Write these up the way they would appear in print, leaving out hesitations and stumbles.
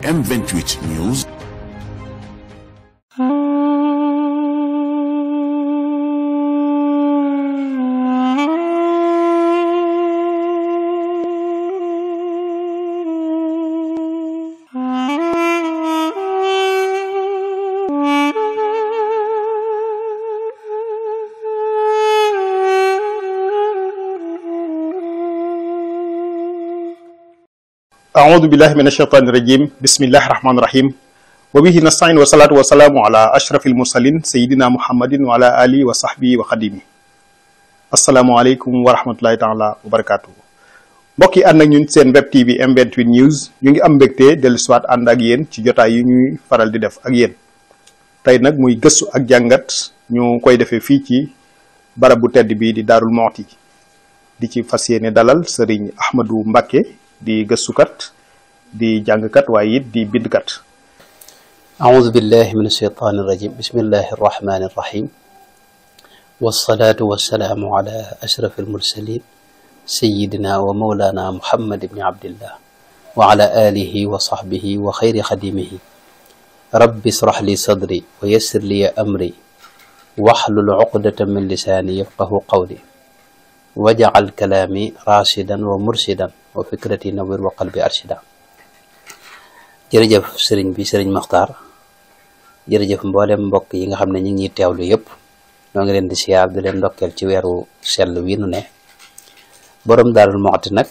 M28 News. أعوذ بالله من الشيطان الرجيم بسم الله الرحمن الرحيم وبه نستعين والصلاة والسلام على أشرف المرسلين سيدنا محمد وعلى آله وصحبه وخديمه السلام عليكم ورحمة الله تعالى وبركاته mbokk yi ànd ak ñun seen web tv M28 news ñu ngi am mbégte dellu siwaat ànd ak yéen ci jotaay yi ñuy faral di def ak yéen tey nag muy gëstu ak jàngat ñu koy defee fii ci barab bu tedd bi di Daarul Muxti di ci fas yéene dalal Sëriñ Ahmadou Mbacké di gëstukat di jàngkat waaye it di bindkat. أعوذ بالله من الشيطان الرجيم بسم الله الرحمن الرحيم والصلاة والسلام على أشرف المرسلين سيدنا ومولانا محمد بن عبد الله وعلى آله وصحبه وخير خديمه رب اشرح لي صدري ويسر لي أمري واحلل عقدة من لساني يفقه قولي وجعل كلامي راشدا ومرشدا وفكرتي نور وقلبي أرشدا jërëjëf sëriñ bi sëriñ Maxtaar jërëjëf mboolem mbokk yi nga xam ne ñu ngi teewlu yëpp ñoo ngi leen di siyaar di leen ndokkeel ci weeru sell wi nu ne borom Daarul Muxti nag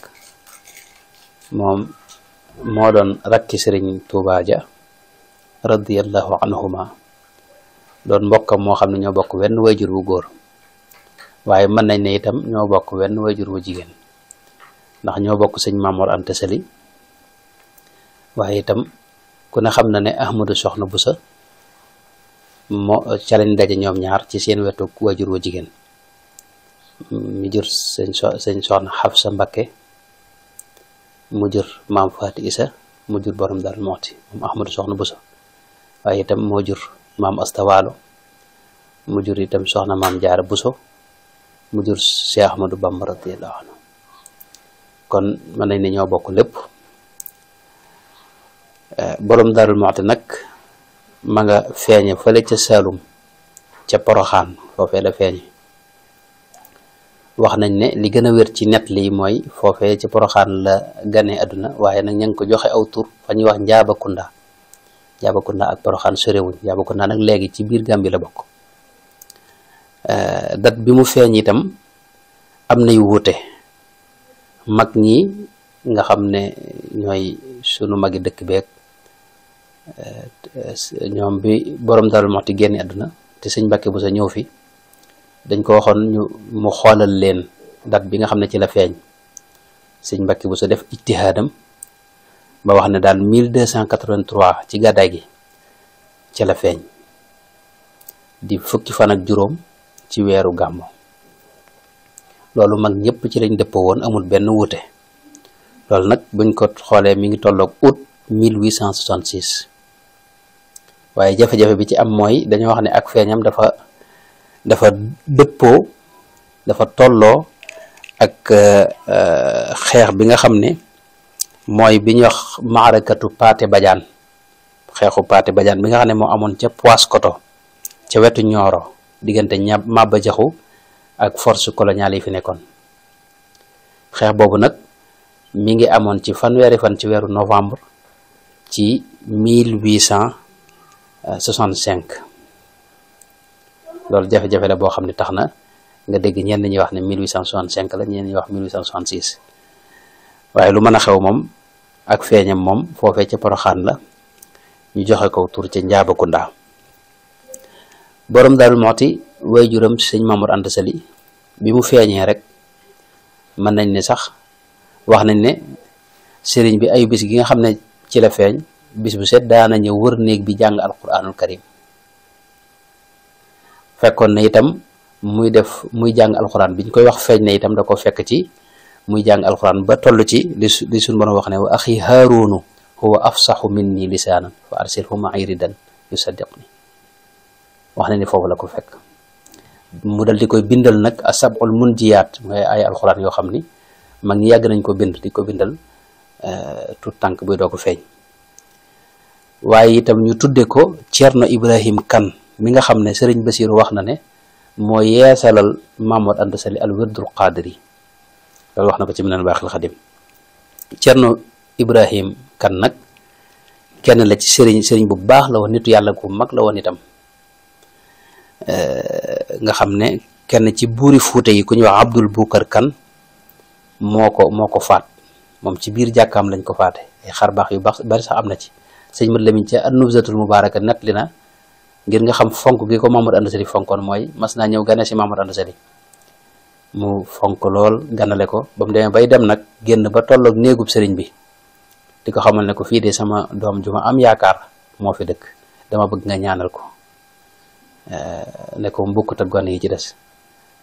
moom moo doon rakki sëriñ Tuubaa ja radiyallahu anhuma doon mbokkam moo xam ne ñoo bokk wenn wayjur wu góor waaye mën nañ ne itam ñoo bokk wenn wayjur wu jigéen ndax ñoo bokk sëñ Mamoor Anta Sali waaye itam ku ne xam na ne Ahmadou Soxna Busa moo ca lañ daje ñoom ñaar ci seen wetu wajur wu jigéen mu jur sëñ Soxna Xafsa Mbakke mu jur maam Faati Isa mu jur borom Daarul Muxti moom Ahmadou Soxna Busa waaye itam moo jur maam Asta Waalo mu jur itam soxna maam Jaara Buso mu jur Cheikh Ahmadou Bamba radiyallahu anhu kon mën nañ ne ñoo bokk lépp borom Daarul Muxti nag ma nga feeñe fële ca Saalum ca Poroxaan foofee la feeñe wax nañ ne li gën a wér ci net lii mooy foofee ca Poroxaan la gane àdduna waaye nag ña ngi ko joxe aw tur fa ñuy wax Njaabakunda ak Poroxaan sorewuñ Njaabakunda nag léegi ci biir Gàmbi la bokk dat bi mu feeñ itam am nay wuute mag ñi nga xam ne ñooy sunu magi dëkk beeg ñoom bi borom Daarul Muxti génne àdduna te sëñ Mbàkke Buso ñëw fi dañ ko waxoon mu xoolal leen dat bi nga xam ne ci la feeñ sëñ Mbàkke Buso def ijtihaadam ba wax ne daal 1283 ci gàddaay gi ci la feeñ di fukki fan ak juróom ci weeru gàmmu loolu mag ñëpp ci lañ dëppoo woon amul benn wuute loolu nag buñ ko xoolee mi ngi tolloog août 1866 waaye jafe-jafe bi ci am mooy dañoo wax ne ak feeñam dafa dëppoo dafa tolloo ak xeex bi nga xam ne mooy bi ñuy wax maarakatu Paate Badiane xeexu Paate Badiane bi nga xam ne moo amoon ca Paoskoto ca wetu Ñooro diggante Maba Jaxu ak force coloniale yi fi nekkoon xeex boobu nag mi ngi amoon ci fanweeri fan ci weeru novembre ci 1865 loolu jafe-jafe la boo xam ne tax na nga dégg ñenn ñi wax ne 1865 la ñenn ñi wax 1866 waaye lu mën a xew moom ak feeñam moom foofee ca Poroxaan la ñu joxe ko tur ca Njaabakunda borom Daarul Muxti waajuram sëñ Mamoor Anta Sali bi mu feeñee rek mën nañ ne sax wax nañ ne sëriñ bi ay bis gi nga xam ne ci la feeñ bis bu set daana ñëw wër néeg bi jàng alquranul karim fekkoon na itam muy jàng alquran biñ koy wax feeñ na itam da ko fekk ci muy jàng alquran ba toll ci li suñ borom wax ne wa axi haarunu huwa afsaxu minni lisaanan fa arsilhu ma'i ridan yusaddiqni wax na ni foofu la ko fekk mu dal di koy bindal nag asabul munjiyaat mooy ay alxuraan yoo xam ni mag ñi yàgg nañ ko bind di ko bindal tout tànk buy doo ko feeñ waaye itam ñu tudde ko Cerno Ibrahim Kan mi nga xam ne sëriñ Basiiru wax na ne moo yeesalal Mamoor Anta Sali al wirdul qaadiri loolu wax na ko ci Minanul Baaxil Xadim. Cerno Ibrahim Kan nag kenn la ci sëriñ bu baax la woon, nitu yàlla ku mag la woon itam, nga xam ne kenn ci buuri Fuuta yi ku ñuy wax Abdul Bukar Kan moo ko faat, moom ci biir jàkkaam lañ ko faate. ay xar baax yu baax bari sax am na ci. sëñ Mat Lamin ca An-Nubzatul Mubaaraka nett li na ngir nga xam fonk gi ko Mamoor Anta Sali fonkoon mooy mas naa ñëw gane si Mamoor Anta Sali mu fonk lool ganale ko ba mu demee bay dem nag génn ba tolloog néegub sëriñ bi di ko xamal ne ko fii de sama doom ju ma am yaakaar moo fi dëkk, dama bëgg nga ñaanal ko, ne ko mbukkut ak gone yi ci des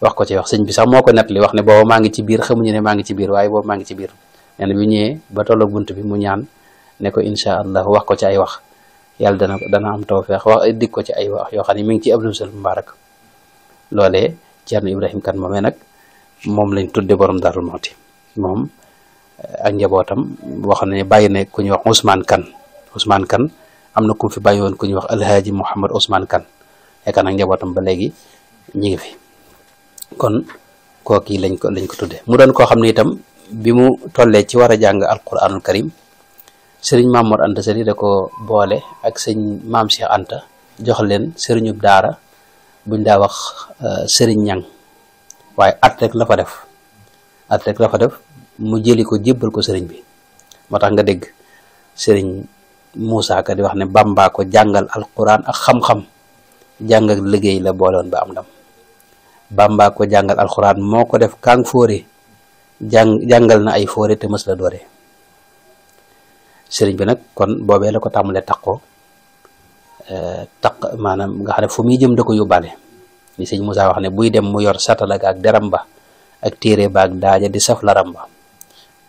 wax ko ci wax. sëñ bi sax moo ko nett li wax ne booba maa ngi ci biir, xamuñu ne maa ngi ci biir, waaye booba maa ngi ci biir. nee na bi ñëwee ba tolloog bunt bi mu ñaan ne ko incha allah wax ko ci ay wax, yàlla dana am tawfeex wax dig ko ci ay wax yoo xam ne mi ngi ci Abdul Mubaarak. loolee Cerno Ibrahim Kan moomee nag moom lañ tudde borom Daaru Muxti. moom ak njabootam wax ne bàyyi ne ku ñuy wax Ousmane Kan am na ku fi bàyyi woon ku ñuy wax Alhaaji Mouhamad Ousmane Kan, yaakaar nag njabootam ba léegi ñi ngi fi. kon kooki lañ ko tudde mu doon koo xam ne itam bi mu tollee ci war a jàng alquranul karim sëriñ Mamoor Anta Sali da ko boole ak sëñ Maam Cheikh Anta jox leen sëriñub daara buñ daa wax sëriñ Ñang, waaye at rek la fa def mu jëli ko jébbal ko sëriñ bi. moo tax nga dégg sëriñ Muusaa Ka di wax ne Bàmbaa ko jàngal alquran ak xam-xam, jàng ak liggéey la booloon ba am ndam. Bàmbaa ko jàngal alquran moo ko def kàng fóore, jàngal na ay fóore te mës la doore. sëriñ bi nag kon boobee la ko tàmbalee maanaam nga xam ne fu muy jëm da ko yóbbaale. li sëñ Moussa wax ne buy dem mu yor satala ga ak deram ba ak téere ba ak daaja di saf laram ba,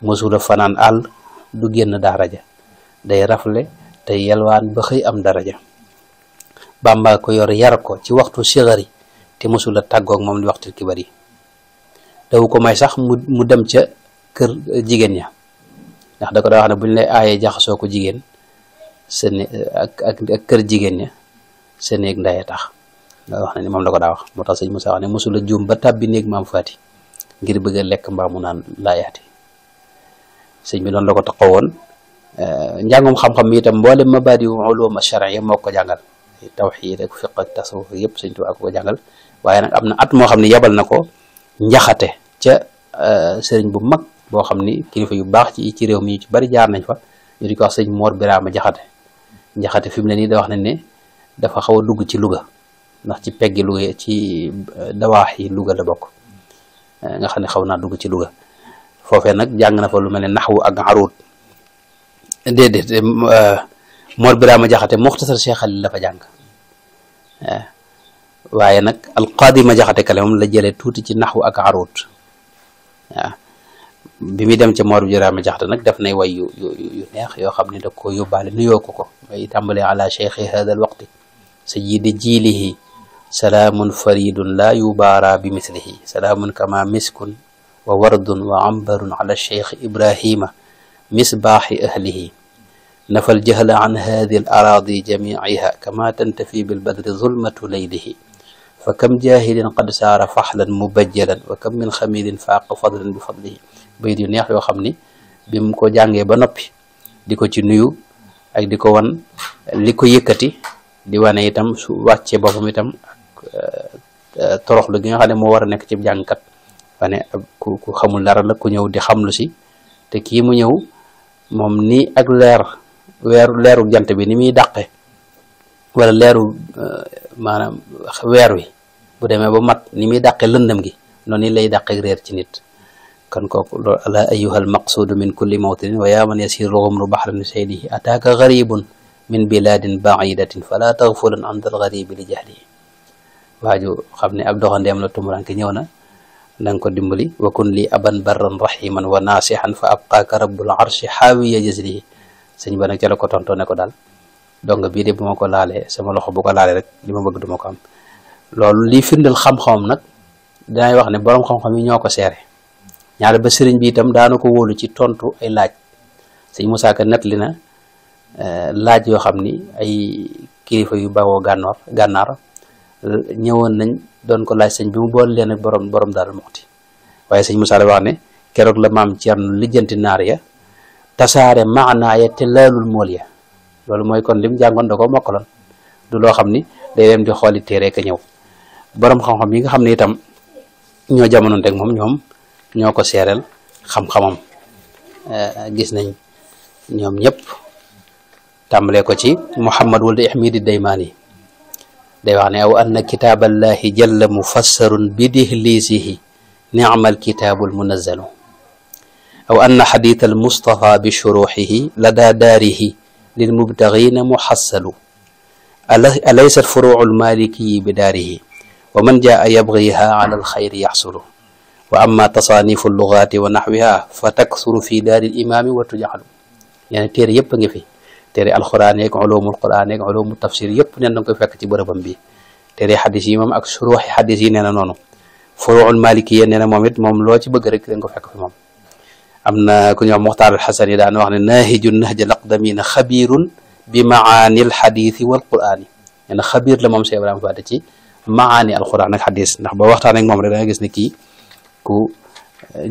mosula fanaan àll du génn daara ja, day rafle te yelwaan ba xëy am daraja. Bàmbaa ko yor yar ko ci waxtu sigari te mosula tàggoog moom li waxtu kibar yi. daw ko may sax mu dem ca kër jigéen ña, ndax da ko daa wax ne bu ñu lay aayee jaxasoo ko jigéen ak kër jigéen ña sa néeg ndaye tax. nga wax ne ni moom la ko daa wax. moo tax sëñ Moussa wax ne mosula juum ba tàbbi néeg maam Faati ngir bëgg a lekk mbaa mu naan laayaati. sëñ bi noonu la ko taxaw woon. njàngum xam-xam mi itam mboolem mabaadi ulum ash-shar'iyya moo ko jàngal, tawxiid ak fiq ak tasawuf yëpp sëñ Tuubaa ko jàngal. waaye nag am na at moo xam ne yebal na ko njaxate ca sëriñ bu mag boo xam ni kilifa yu baax ci réew mi ñu ci bari jaar nañ fa, ñu di ko wax sëñ Moor Biraama Jaxate fi mu ne nii da wax nañ ne dafa xaw a dugg ci Louga, ndax ci peggi Louga ci dawaax yi Louga la bokk, nga xam ne xaw naa dugg ci Louga. foofee nag jàng na fa lu mel ne naxwu ak aruud. déedéet Moor Biraama Jaxate Muxtasar Cheikh Xalil la fa jàng, waaye nag alqaadima Jaxate kale moom la jëlee tuuti ci naxwu ak aruud. waaw bi muy dem ca Moor Biraama Jaxate nag def nay way yu neex yoo xam ne da ko yóbbaale nuyoo ko may tàmbalee ala cheikhi hada al waqti sayyidi jiilihi salaamun faridun la yubaara bi mislihi, salaamun kama miskun wa wardun wa ambarun ala cheikh Ibrahima misbaaxi ahlihi, nafal jahla an hadi al araadi jamiiha kama tantafi bil badri zulmatu laylihi, fa kam jaahilin qad saara faxlan mubajjalan wa kam min xamilin faaqa fadlan bi fadlihi. bayit yu neex yoo xam ni bi mu ko jàngee ba noppi di ko ci nuyu ak di ko wan li ko yëkkati, di wane itam su wàccee boppam itam ak toroxlu gi nga xam ne moo war a nekk ci jàngkat, wane ku xamul dara la, ku ñëw di xamlu si, te kii mu ñëw moom ni ak leeru jant bi ni muy dàqe wala leeru maanaam weer wi bu demee ba mat ni muy dàqe lëndëm gi, noonu lay dàqe réer ci nit. kon kooku loolu ala ayuha almaqsuudu min kulli mawtinin wa yaa man yasiru xumru baxran saylihi ataaka garibun min biladin baidatin fala taxfulan an dal garibi li jahlihi. waaju xam ne ab doxandeem la tumuranke ñëw na, na nga ko dimbali. wa kun li aban barran rahiman wa naasihan fa abqaaka rabbul arshi xaawiya jazlihi. sëñ ba nag ca la ko tontoo ne ko daal donc bii de bu ma ko laalee sama loxo bu ko laalee rek li ma bëgg du ma ko am. loolu lii firndal xam-xamam nag dinay wax ne borom xam-xam yi ñoo ko seere. ñaare ba sëriñ bi itam daana ko wóolu ci tontu ay laaj. sëñ Musaa Ka nettali na laaj yoo xam ni ay kilifa yu bawoo gànnaar ñëwoon nañ doon ko laaj sëñ bi mu boole leen ak borom Daaru Muxti waaye sëñ Moussa la wax ne keroog la maam Cerno lijjanti naar ya tasaare maanaa ya te laalul mool ya loolu mooy kon lim jàngoon da ko mokkaloon du loo xam ni day dem di xooli téere ka ñëw borom xam-xam yi nga xam ne itam ñoo jamonoon teg moom ñoom ñoo ko seereel xam-xamam gis nañ ñoom ñëpp tàmbalee ko ci Muhammad wuld Ahmad Daymaani day wax ne aw anna kitaaballahi jalla mufassarun bi dihlisihi ni'mal kitaabul munazzalu aw anna xadiita almustafa bi shuruxihi lada daarihi lilmubtagiina muxassalu alaysat furuucu almalikiyi bi daarihi wa man jaa yabgiha ala alxayri yaxsulu wa amma tasaanifu allugaati wa naxwiha fa taksuru fi daari alimaami wa tujaxalu nee na téere yëpp a ngi fi téere alquran yeeg ulumul quran yeeg ulumul tafsir yëpp neen da nga koy fekk ci bërëbam bi téere xadis yi moom ak suruuxi xadis yi nee na noonu furuucul malikiya nee na moom it moom loo ci bëgg rek da nga ko fekk fi moom am na ku ñuy wax Muxtaar al-Xasan yi daan wax ne naahiju nahja laqdamina xabirun bi maani alxadisi wal qurani nee na xabir la moom Cheikh Ibrahima Fati ci maani alquran ak xadis ndax ba waxtaan ak moom rek da nga gis ne kii ku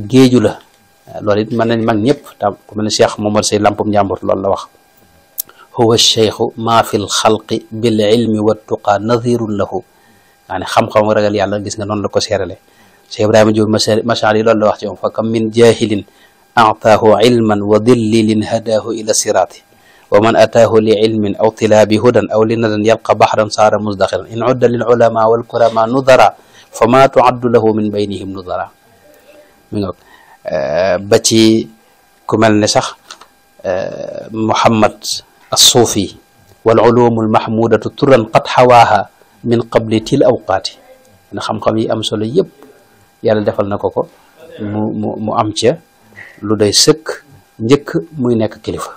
géeju la loolu it mën nañ mag ñëpp tam ku mel ne Cheikh Momar Sey Lampum Njàmbur loolu la wax huwa cheikhu maa fi lxalqi bil ilmi wa tuqa nadirun lahu yaa ne xam-xam ragal yàlla gis nga noonu la ko seerale Cheikh Ibrahima Diop Machar yi loolu la wax ci moom fa kam min jahilin ataahu ilman wa dillilin hadaahu ila siraati wa man ataahu li ilmin aw tilaabi hudan aw li nadan yalqa bahran saara musdaxiran in udda lil ulama wal kurama nudara fa ma tuaddu lahu min baynihim nudara mi nga ba ci ku mel ne sax Muhammad as-Suufi wal ulumul mahmudatu turan qad xawaaha min qabli til awqaati na xam-xam yi am solo yëpp yàlla defal na ko mu am ca lu doy sëkk njëkk muy nekk kilifa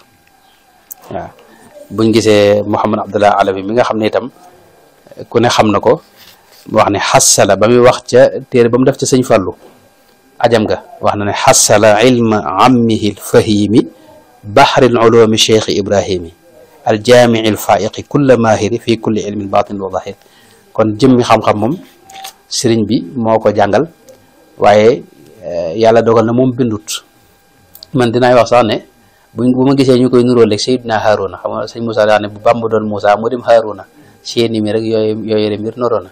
waaw buñ gisee Muhammad Abdullah Alawi mi nga xam ne itam ku ne xam na ko wax ne xassala ba muy wax ca téere ba mu def ca sëñ Fallu ajam ga wax na ne xassala ilma ammihi lfahimi bahri lulumi cheikh ibrahimi aljaamici lfaiqi kulla mahiri fi kulli ilmin batin wa zahir kon jëmmi xam-xam moom sëriñ bi moo ko jàngal waaye yàlla dogal na moom bindut man dinaay wax sax ne bu ma gisee ñu koy nuróo léeg Seydina Haaruna xam nga sëñ Moussa daa ne bu Bàmba doon Moussa mu dem Haaruna seeni mi rek yooyu mbir noroo na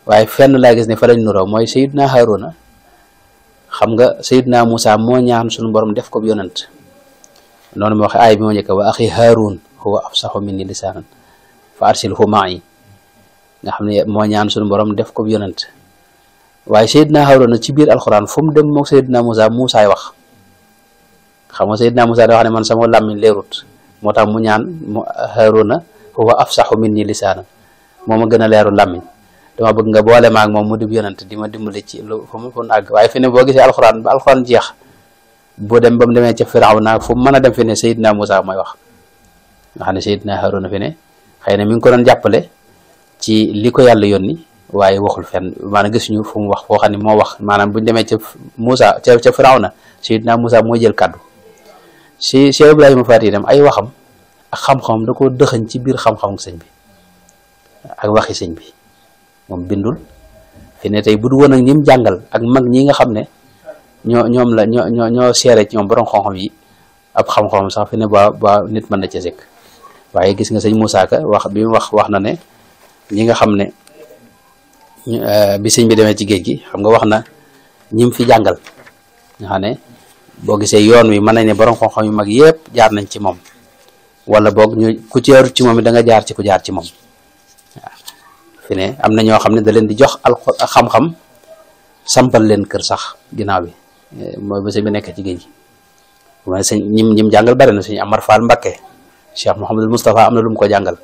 waaye fenn laa gis ne fa lañ nuroo mooy Seydina Haaruna xam nga Seydina Moussa moo ñaan suñu borom def ko yonent noonu ma waxe aay bi moo njëkk wa axi Haarun huwa afsaxu minni lisaanan fa arsilhu ma'i nga xam ne moo ñaan suñu borom def ko yonent waaye Seydina Haaruna ci biir alxuraan fu mu dem moom Seydina Moussa Moussa ay wax xam nga Seydina Moussa da wax ne man sama làmmiñ leerut moo tax mu ñaan Haaruna huwa afsaxu minni lisaanan moo ma gën a leeru làmmiñ dama bëgg nga boole maag moom mu dib yonent di ma dimbali ci lu fu mu àgg waaye fi ne boo gisee alxuraan ba alxuraan jeex boo dem ba mu demee ca Firawna fu mu mën a dem fi ne Seydina Moussa mooy wax nga xam ne Seydina Haaruna fi ne xëy na mi ngi ko doon jàppale ci li ko yàlla yónni waaye waxul fenn maanaam gisuñu fu mu wax foo xam ne moo wax maanaam buñu demee ca Moussa ca Firawna Seydina Moussa mooy jël kàddu si Cheikh Ibrahima Fati dem ay waxam ak xam-xamam da koo dëxañ ci biir xam-xamu sëñ bi ak waxi sëñ bi moom bindul fi ne tey bu du woon ak ñim jàngal ak mag ñi nga xam ne ñoo seere ci ñoom borom xam-xam yi ab xam-xam sax fi ne ba nit mën na ca sekk waaye gis nga sëñ Moussa Ka wax bi mu wax na ne ñi nga xam ne bi sëñ bi demee ci géej gi xam nga wax na ñim fi jàngal nga xam ne boo gisee yoon wi mën nañ ne borom xam-xam yu mag yëpp jaar nañ ci moom wala boog ñu ku ci yarut ci moom it da nga jaar ci ku jaar ci moom waaw fi ne am na ñoo xam ne da leen di jox xam-xam sampal leen kër sax ginnaaw bi mooy ba sëñ bi nekk ci géej gi mooy sëñ ñim jàngal bari na sëñ Amar Fall Mbakke Cheikh Mouhamadul Moustapha am na lu mu ko jàngal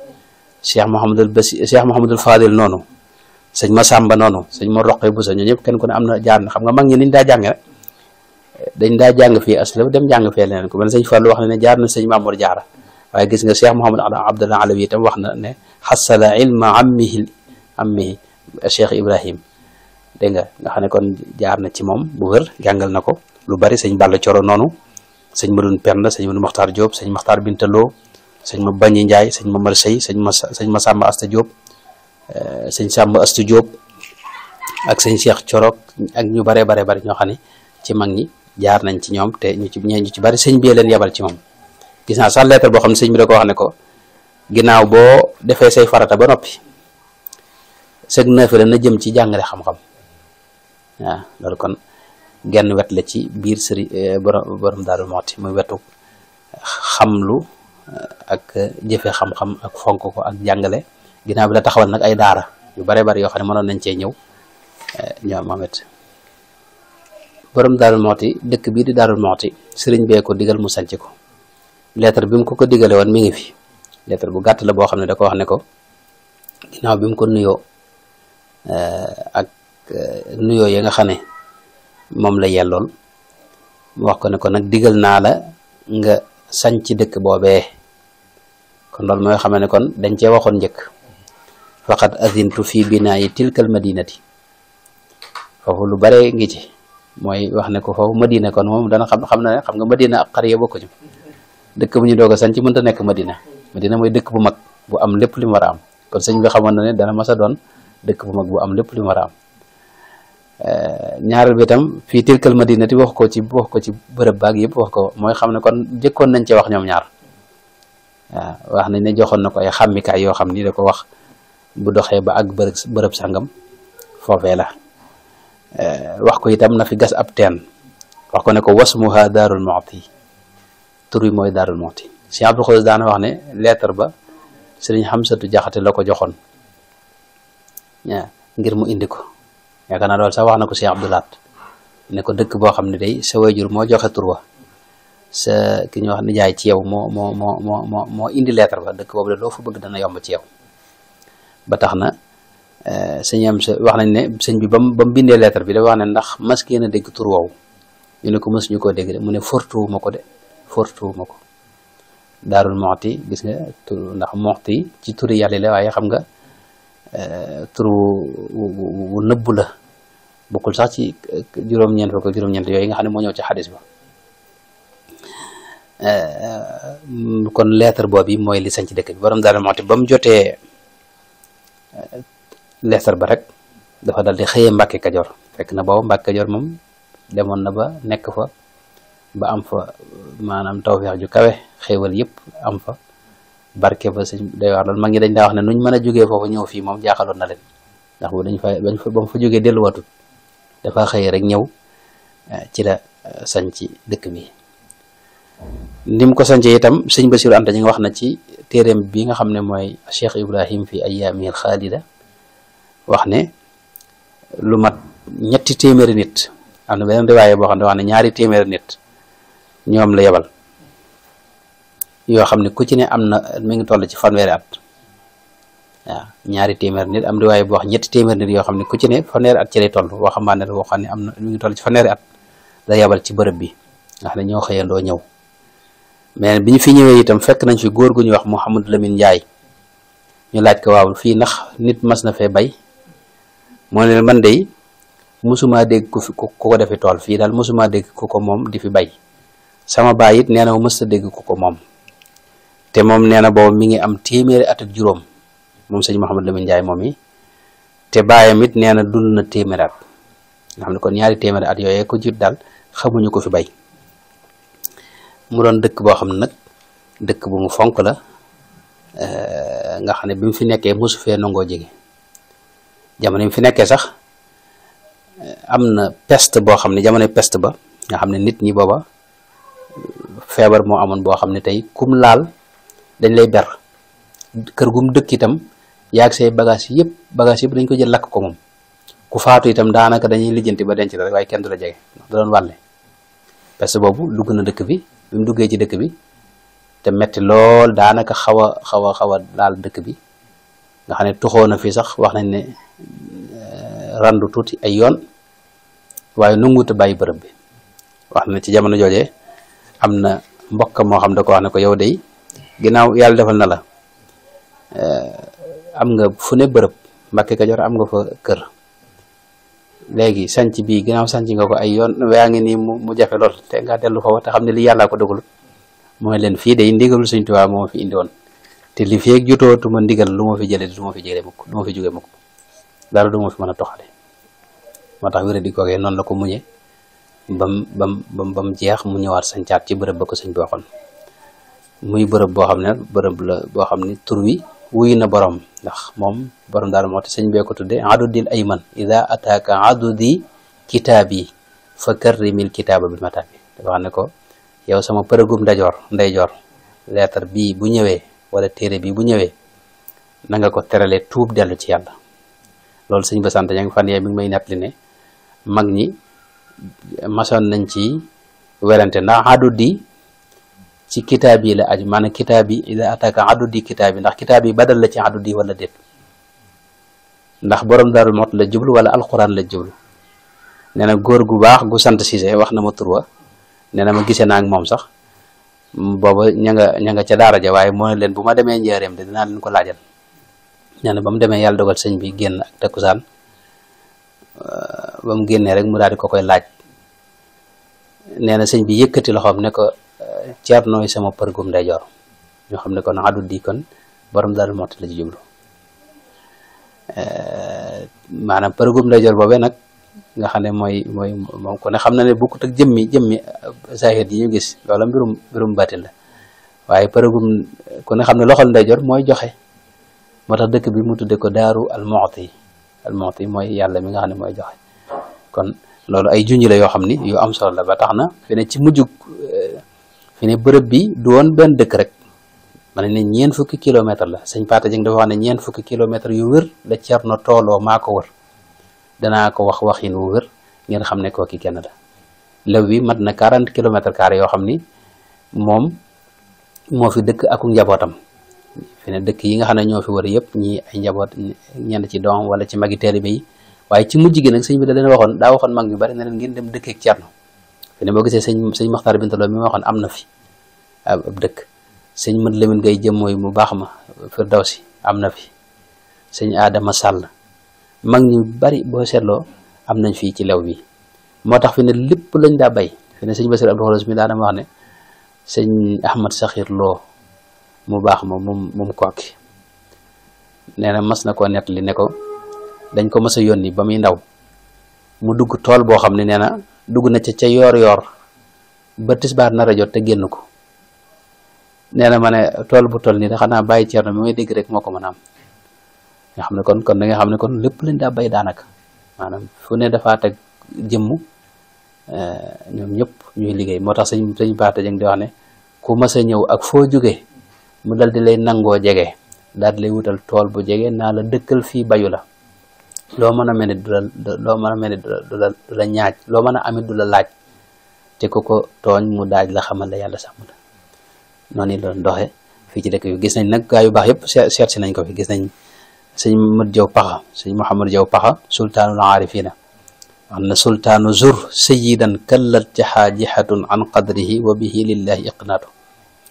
Cheikh Mouhamadul Fadil noonu sëñ Massamba noonu sëñ Mor Roqe Bousso ñoo ñëpp kenn ku ne am na jaar na xam nga mag ñi niñ daa jànge rek dañ daa jàng fii aslaf dem jàng fee leneen ku mel sëñ Fallu wax na ne jaar na sëñ Mamour Jaara waaye gis nga Cheikh Mouhamad Abdallah Alawi itam wax na ne xasala ilma ammihi Cheikh Ibrahim dégg nga xam ne kon jaar na ci moom bu wér jàngal na ko lu bari sëñ Balla Coro noonu sëñ Madoun Penda sëñ Madoun Makhtar Diop sëñ Makhtar Bintaloo sëñ ma Bañi Njaay sëñ ma Mar Sey sëñ ma Sàmba Asta Diop sëñ Sàmba Asta Diop ak sëñ Cheikh Corok ak ñu bare ñoo xam ne ci mag ñi jaar nañ ci ñoom te ñu ci bari sëñ bi leen yebal ci moom. gis naa sax lettre boo xam ne sëñ bi da ko wax ne ko ginnaaw boo defee say farata ba noppi sëg naafila na jëm ci jàngale xam-xam waaw loolu kon genn wet la ci biir sëriñ borom Daaru Muxti muy wetu xamlu ak jëfe xam-xam ak fonk ko ak jàngale ginnaaw bi la taxawal nag ay daara yu bare yoo xam ne mënoon nañ cee ñëw ñoom Mamet borom Daaru Muxti dëkk bii di Daaru Muxti sëriñ bee ko digal mu sanc ko lettre bi mu ko digale woon mi ngi fi lettre bu gàtt la boo xam ne da ko wax ne ko ginnaaw bi mu ko nuyoo ak nuyoo yi nga xam ne moom la yellool mu wax ko ne ko nag digal naa la nga sanc dëkk boobee kon loolu mooy xam ne kon dañ cee waxoon njëkk faqad azintu fi binaayi tilkal madinati foofu lu bare ngi ci mooy wax ne ko foofu madina kon moom dana xam na ne xam nga madina ak xariya bokkuñu dëkk bu ñu doog a sanc mënta nekk madina mooy dëkk bu mag bu am lépp li mu war a am kon sëñ bi xamoon na ne dana mas a doon dëkk bu mag bu am lépp li mu war a am ñaareel bi itam fii tilkal madinati wax ko ci bërëb baag yëpp wax ko mooy xam ne kon jëkkoon nañ ci wax ñoom ñaar waaw wax nañ ne joxoon na ko ay xàmmikaay yoo xam ni da ko wax bu doxee ba ak bërëb sàngam foofee la wax ko itam na fi gas ab teen wax ko ne ko wasmuha Daarul Muxti tur wi mooy Daarul Muxti Sëñ Abdou Khoudous daana wax ne lettre ba Sëriñ Xamsatu Jaxate la ko joxoon ngir mu indi ko yaakaar naa loolu sax wax na ko Sëñ Abdou Laat ne ko dëkk boo xam ne day sa wayjur moo joxe tur wa sa ki ñuy wax nijaay ci yow moo indi lettre ba dëkk boobu de loo fa bëgg dana yomb ci yow ba tax na sëñ am sa wax nañ ne sëñ bi ba mu bindee lettre bi dafa wax ne ndax mas ngeen a dégg tur woowu ñu ne ko mësuñu koo dégg de mu ne fortuwuma ko Daarul Muxti gis nga tur ndax Muxti ci turi yàlla la waaye xam nga tur wu nëbbu la bokkul sax ci juróom-ñeent yooyu nga xam ne moo ñëw ci xadis ba kon lettre boobu mooy li sañ ci dëkk bi borom Daarul Muxti ba mu jotee lettre ba rek dafa dal di xëyee Mbàkke Kajoor fekk na booba Mbàkke Kajoor moom demoon na ba nekk fa ba am fa maanaam tawfeex ju kawe xéewal yëpp am fa barke ba sëñ day wax loolu mag ñi dañ daa wax ne nuñ mën a jógee foofu ñëw fii moom jaaxaloon na leen ndax boobu ba mu fa jógee delluwaatut dafa xëy rek ñëw ci la sañ ci dëkk bi ni mu ko sañcee itam sëñ Basiru Anta ñi nga wax na ci téeréem bi nga xam ne mooy Cheikh Ibrahim fi ayyaamil xaalida wax ne lu mat 300 nit am na beneen riwaaye boo xam ne wax ne 200 nit ñoom la yebal yoo xam ne ku ci ne am na mi ngi toll ci fanweeri at waaw 200 nit am riwaaye boo wax 300 nit yoo xam ne ku ci ne fanweeri at ci lay toll waxambaane la boo xam ne am na mi ngi toll ci fanweeri at la yebal ci bërëb bi nga xam ne ñoo xëyandoo ñëw mais bi ñu fi ñëwee itam fekk nañ fi góor gu ñuy wax Mouhamadou Lamine Ndiaye ñu laaj ko waaw fii ndax nit mas na fee bay moo ne man de mosuma dégg ku ko defi tool fii daal mosuma dégg ku ko moom di fi bay sama baay it nee na mës a dégg ku ko moom te moom nee na boobu mi ngi am 100 at ak juróom moom sëñ Mouhamadou Lamine Ndiaye moom yi te baayam it nee na dund na 100 at nga xam ne kon 200 at yooyee ko jiit daal xamuñu ko fi bay mu doon dëkk boo xam ne nag dëkk bu mu fonk la nga xam ne bi mu fi nekkee mosu fee nangoo jege jamono yi mu fi nekkee sax am na peste boo xam ne jamono peste ba nga xam ne nit ñi booba feebar moo amoon boo xam ne tey kum laal dañ lay ber kër gum dëkk itam yaag say bagage yëpp dañ ko jël lakk ko moom ku faatu itam daanaka dañuy lijjanti ba denc la rek waaye kenn du la jege ndax da doon wàlle peste boobu dugg na dëkk bi bi mu duggee ci dëkk bi te metti lool daanaka xaw a laal dëkk bi nga xam ne tuxoo na fii sax wax nañ ne randu tuuti ay yoon waaye nanguwut a bàyyi bërëb bi wax na ci jamono joojee am na mbokk moo xam da ko wax ne ko yow de ginnaaw yàlla defal na la am nga fu ne bërëb Mbàkke Kajoor am nga fa kër léegi sanc bii ginnaaw sanc nga ko ay yoon yaa ngi nii mu jafe lool te nga dellu fa te xam ne lii yàllaa ko dogalut mooy leen fii day ndigalul Sëñ Tuubaa moo fi indi woon te li feeg jotootuma ndigal lu ma fi jëlee du ma fi jëlee mukk du ma fi jóge mukk dara du ma fi mën a toxale moo tax wéra di koogee noonu la ko muñe bam jeex mu ñëwaat sañcaat ci bërëb ba ko sëñ bi waxoon muy bërëb boo xam ne bërëb la boo xam ne tur wi wuyu na borom ndax moom borom daal moo te sëñ bee ko tudde adudil ayman ida ataaka adudi kitaabi fa karrimil kitaaba bil mataabi dafa xam ne ko yow sama përëgum ndeyjoor leetar bii bu ñëwee wala téere bii bu ñëwee na nga ko terale tuub dellu ci yàlla loolu sëñ ba sant ña ngi fan yee mi ngi may nettali ne mag ñi masoon nañ ci werante ndax adudi ci kitaab yi la aju maanaam kitaab yi ida ataka adudi kitaab yi ndax kitaab yi badal la ci adudi wala déet ndax borom Daarul Muxti la jublu wala alquran la jublu nee na góor gu baax gu sant Cissé wax na ma tur wa nee na ma gisee naa ak moom sax booba ña nga ca daara ja waaye moo ne leen bu ma demee njaareem de dinaa leen ko laajal nee na ba mu demee yàlla dogal sëñ bi génn ak takkusaan ba mu génnee rek mu daal di ko koy laaj nee na sëñ bi yëkkati loxoom ne ko Ceernooy sama përgum ndeyjoor ñoo xam ne kon adudi kon borom Daaru Muxti la ci jublu maanaam përgum ndeyjoor boobee nag nga xam ne mooy moom ko ne xam na ne bokkut ak jëmmi zahir yi ñu gis loola mbirum baatin la waaye përgum ku ne xam ne loxol ndeyjoor mooy joxe moo tax dëkk bi mu tudde ko Daaru al Muxti mooy yàlla mi nga xam ne mooy joxe kon loolu ay junj la yoo xam ni yu am solo la ba tax na fi ne ci mujjug fi ne bërëb bi du woon benn dëkk rek ma ne ñeent fukki kilomètre la sëñ Paata Jeng dafa wax ne ñeent fukki kilomètre yu wër la Cerno tooloo maa ko wër danaa ko waxin wu wër ngeen xam ne kooki kenn la law wi mat na 40 kilomètres carrés yoo xam ni moom moo fi dëkk ak njabootam fi ne dëkk yi nga xam ne ñoo fi wër yëpp ñi ay njaboot ñenn ci doom wala ci magi taalibe yi waaye ci mujj gi nag sëñ bi da leen daa waxoon mag ñu bari ne leen ngeen dem dëkkeek Cerno fi ne boo gisee sëñ Maxtaar Bintaloo mi ma waxoon am na fi ab dëkk sëñ Mad Lamin Gay jëm mooy mu baax ma Firdawsi am na fi sëñ Adama Sàll mag ñu bari boo seetloo am nañ fii ci lew bi moo tax fi ne lépp lañ daa bay fi ne sëñ Basiru Abdou Khoudoss mi daa dama wax ne sëñ Ahmad Saxiir Lo mu baax ma moom kokki nee na mas na koo nettali ne ko dañ ko mas a yónni ba muy ndaw mu dugg tool boo xam ne nee na dugg na ca yoor ba tisbaar nar a jot te génn ko nee na ma ne tool bu toll nii da xanaa bàyyi Cerno mi may dégg rek moo ko mën a am nga xam ne kon da nga xam ne kon lépp lañ daa bay daanaka maanaam fu ne dafaa teg jëmm ñoom ñëpp ñuy liggéey moo tax sëñ Paata Jeng di wax ne ku mas a ñëw ak foo jóge mu dal di lay nangoo jege daal di lay wutal tool bu jege naa la dëkkal fii bayu la loo mën a mel ne du la ñaaj loo mën a amit du la laaj te ku ko tooñ mu daaj la xamal la yàlla sàmm la noonu la doxe fii ci dëkk yu gis nañ nag gaa yu baax yëpp seet si nañ ko fi gis nañ sëñ Mat Jaw Paxa sëñ Mouhamad Jaw Paxa sultaanul aarifina am na sultaanu zur sayidan kallat jaxaajihatun an qadrihi wa bihi lillahi iqnaatu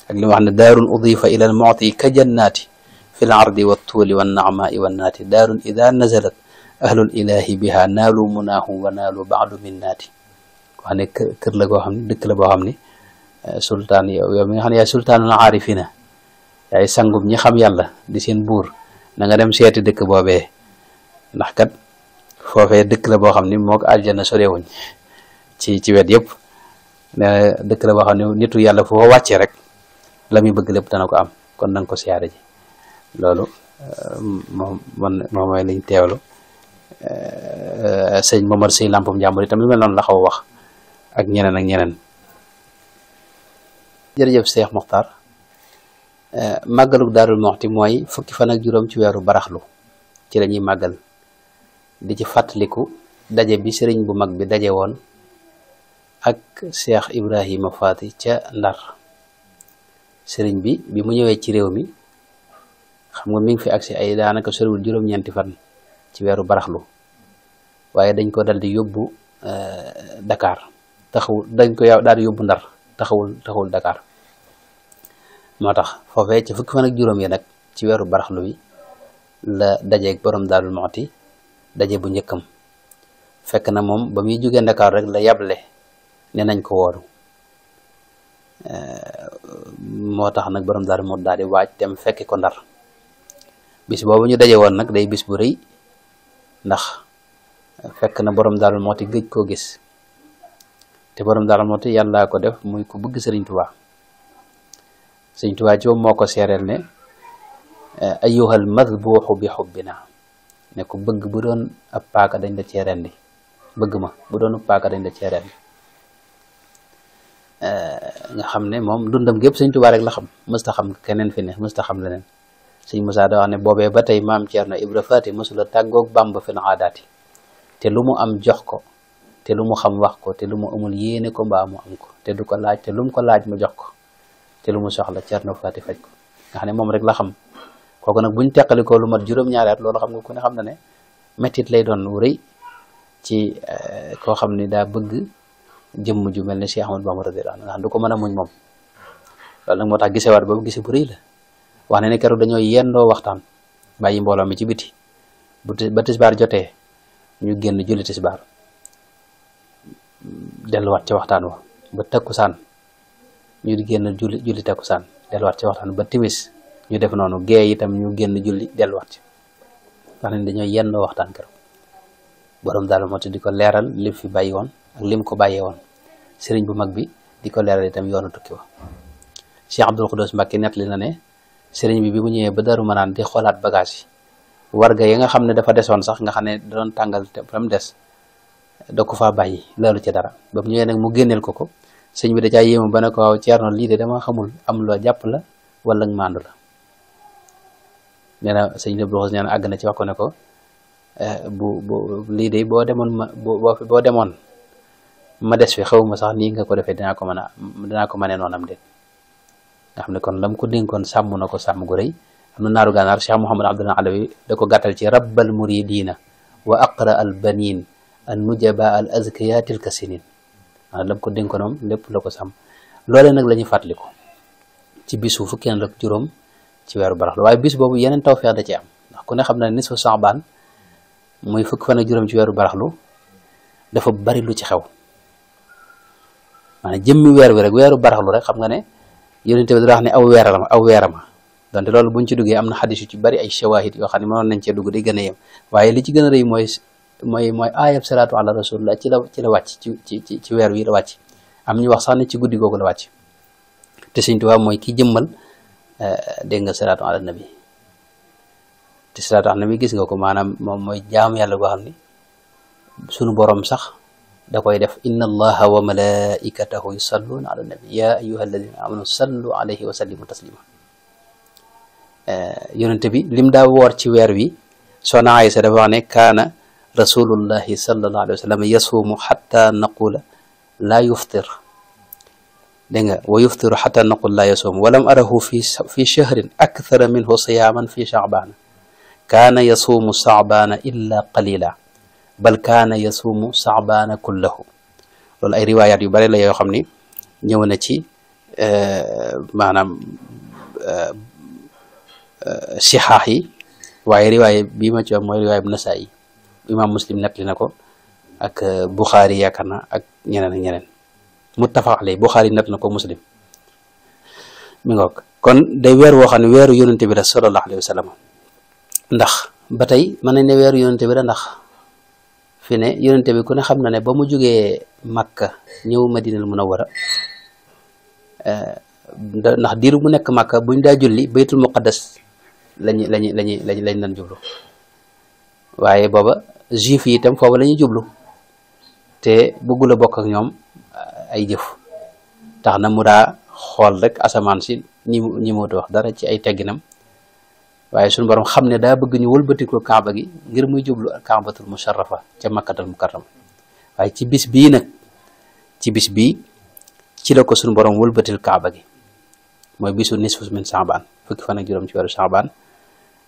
ak li ma wax ne daarun udifa ila al mu'ti ka jannaati fi l ardi wa tuuli wa naamaai wa naati daarun ida nazalat ahlul ilahi biha naalu munaahu wa naalu baadu minnaati wax ne kër la goo xam ne dëkk la boo xam ne sultaan yow mi nga xam ne yaay sultaanul aarifina yaay sangub ñi xam yàlla di seen buur na nga dem seeti dëkk boobee ndax kat foofee dëkk la boo xam ni moo ko àjjana sorewuñ ci wet yëpp ne dëkk la boo xam ne nitu yàlla foo wàccee rek la muy bëgg lépp dana ko am kon nanga ko siyaare ji loolu moom mooy liñ teewlu sëñ Momar Sey Lampum Njàmbur itam lu mel noonu la xaw a wax ak ñeneen jërëjëf Cheikh Mokhtar màggalug Daarul Muxti mooy fukki fan ak juróom ci weeru baraxlu ci la ñuy màggal di ci fàttaliku daje bi sëriñ bu mag bi daje woon ak Cheikh Ibrahima Faati ca Ndar sëriñ bi mu ñëwee ci réew mi xam nga mi ngi fi agsi ay daanaka soriwul juróom-ñeenti fan ci weeru baraxlu waaye dañ ko dal di yóbbu Dakar dañ ko daal di yóbbu Ndar taxawul Dakar moo tax foofee ci fukki fan ak juróom yi nag ci weeru baraxlu wi la dajeeg borom Daarul Muxti daje bu njëkkam fekk na moom ba muy jógee Dakar rek la yable ne nañ ko wooru moo tax nag borom Daaru Muxti daal di waaj dem fekki ko Ndar bis boobu ñu daje woon nag day bis bu rëy ndax fekk na borom Daaru Muxti gëj koo gis te borom Daaru Muxti yàllaa ko def muy ku bëgg Sëriñ Tuubaa. Sëriñ Tuubaa ci moom moo ko seereel ne ayyuhal madbuuxu bi xubbina ne ku bëgg bu doon ab paaka dañ la cee rendi bëgg ma bu doon ab paaka dañ la cee rendi nga xam ne moom dundam gépp Sëriñ Tuubaa rek la xam mësta xam keneen fi ne mësta xam leneen. Sëriñ Musaa da wax ne boobee ba tey maam Ceerno Ibra Faati mësula tàggoog Bàmba fi aadaati te lu mu am jox ko te lu mu xam wax ko te lu mu amul yéene ko mbaa mu am ko te du ko laaj te lu mu ko laaj mu jox ko te lu mu soxla Ceerno Faati faj ko nga xam ne moom rek la xam. kooku nag buñ teqali ko lu mat juróom-ñaari at loolu xam nga ku ne xam na ne mettit lay doon wu rëy ci koo xam ni daa bëgg jëmm ju mel ne Cheikh Ahmadou Bamba radiyallahu anhu nga xam du ko mën a muñ moom. loolu nag moo tax gisewaat boobu gise bu rëy la wax ne ne keroog dañoo yendoo waxtaan bàyyi mbooloo mi ci biti ba tisbaar jotee ñu génn julli tisbaar delluwaat ci waxtaan wa ba takkusaan ñu di génn julli takkusaan delluwaat ci waxtaan ba timis ñu def noonu gee itam ñu génn julli delluwaat ci wax ne dañoo yendoo waxtaan keroog borom Daaru Muxti di ko leeral lim fi bàyyi woon ak lim ko bàyyee woon sëriñ bu mag bi di ko leeral itam yoonu tukki wa. Cheikh Abdoul Khoudous Mbacké nettali na ne sëriñ bi mu ñëwee ba Daaru Manaan di xoolaat bagage yi warga yi nga xam ne dafa desoon sax nga xam ne da doon tàngal te fa mu des da ko faa bàyyi loolu ci dara ba mu ñëwee nag mu génneel ko sëñ bi da caa yéemu ba ne ko waaw Ceerno lii de dama xamul am loo jàpp la wala maandu la. nee na sëñ Abdoul Khoudous nee na àgg na ci wax ko ne ko lii de boo demoon ma des fi xaw ma sax nii nga ko defee dinaa ko mënee noonam de nga xam ne kon lam ko dénkoon sàmm na ko sàmm gu rëy. am na naaru gànnaar Cheikh Mouhamad Abdul Alawi da ko gàttal ci rabbal muridina wa aqra al banin an nujaba al azkiya tilka sinin maanaam lam ko dénkoon moom lépp la ko sàmm. loolee nag la ñuy fàttaliku ci bisu fukkeen ak juróom ci weeru baraxlu waaye bis boobu yeneen tawfeex da ci am ndax ku ne xam na ne nisfu Saabaan muy fukki fan ak juróom ci weeru baraxlu dafa bari lu ci xew maanaam jëmmi weer wi rek weeru baraxlu rek xam nga ne yonent bi da wax ne aw weerama donte loolu buñ ci duggee am na xadis yu ci bari ay shawahid yoo xam ne mënoon nañ cee dugg day gën a yem waaye li ci gën a rëy mooy aayab salaatu ala rasulillah ci la wàcc ci weer wi la wàcc am ñu wax sax ne ci guddi googu la wàcc te Sëriñ Tuubaa mooy ki jëmmal dégg nga salaatu ala nabi te salaatu ala nabi gis nga ko maanaam moom mooy jaamu yàlla goo xam ne sunu borom sax da koy def inna allaha wa malaikatahu yusalluna ala nabi ya ayyuha alladina amanu sallu alayhi wa sallimu taslima. yonente bi lim daa woor ci weer wi soxna Aysa dafa wax ne kaana rasulullahi sallallahu alayhi wa sallam yasuumu xatta naqula laa yuftir dégg nga wa yuftiru xatta naqul laa yasuum walam arahu fi shahrin akthara minhu siyaaman fi shaabaana kaana yasuumu shaabaana illa qalila bal kaana yasuumu shaabaana kullahu. loolu ay riwaayaat yu bare la yoo xam ni ñëw na ci maanaam sixaax yi waaye riwaaye bii ma ci wax mooy riwaaye bu Nasaa'i imaam Muslim nettali na ko ak Buxaari yaakaar na ak ñeneen ak ñeneen muttafaq alayhi Buxaari nett na ko Muslim mi ngoog kon day weer woo xam ne weeru yonente bi la sallallahu alayhi wa sallam ndax ba tey mën nañ ne weeru yonente bi la ndax fi ne yonente bi ku ne xam na ne ba mu jógee Makka ñëw Madinal Munawwara ndax diiru mu nekk Makka buñ daa julli baytul muqaddas lañ doon jublu waaye booba juif yi itam foofu la ñuy jublu te bëggul a bokk ak ñoom ay jëf tax na mu daa xool rek asamaan si ñi mootu wax dara ci ay tegginam waaye suñu borom xam ne daa bëgg ñu wëlbati ko kaaba gi ngir muy jublu kaabatul musharrafa ca makkatal mukarram waaye ci bis bii ci la ko suñu borom wëlbatil kaaba gi mooy bisu nisfu min Saabaan fukki fan ak juróom ci weeru Saabaan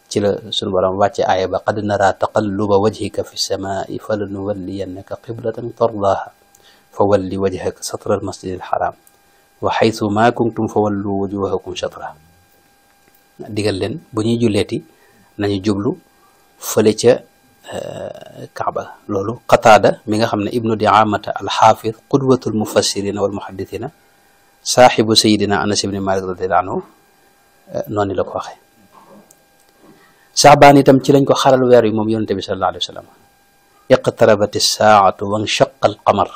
ci la suñu borom wàcce aaya ba qad nara taqalluba wajhika fi samaai falanuwalliyannaka qiblatan tardaaha fa walli wajhaka satra almasjid alxaram wa xaytu ma kuntum fa wallu wujuhakum shatra digal leen bu ñuy julleeti nañu jublu fële ca Kaaba. loolu Qataada mi nga xam ne ibnu Diamata alxaafid qudwatul mufassirina wal muhaddithina saaxibu sayidina Anas ibn Malik radiyallahu anhu noonu la ko waxee. Saabaan itam ci lañ ko xaral weer wi moom yonente bi sallallahu alayhi wa sallam. iqtarabati saatu wanshaqa al qamar,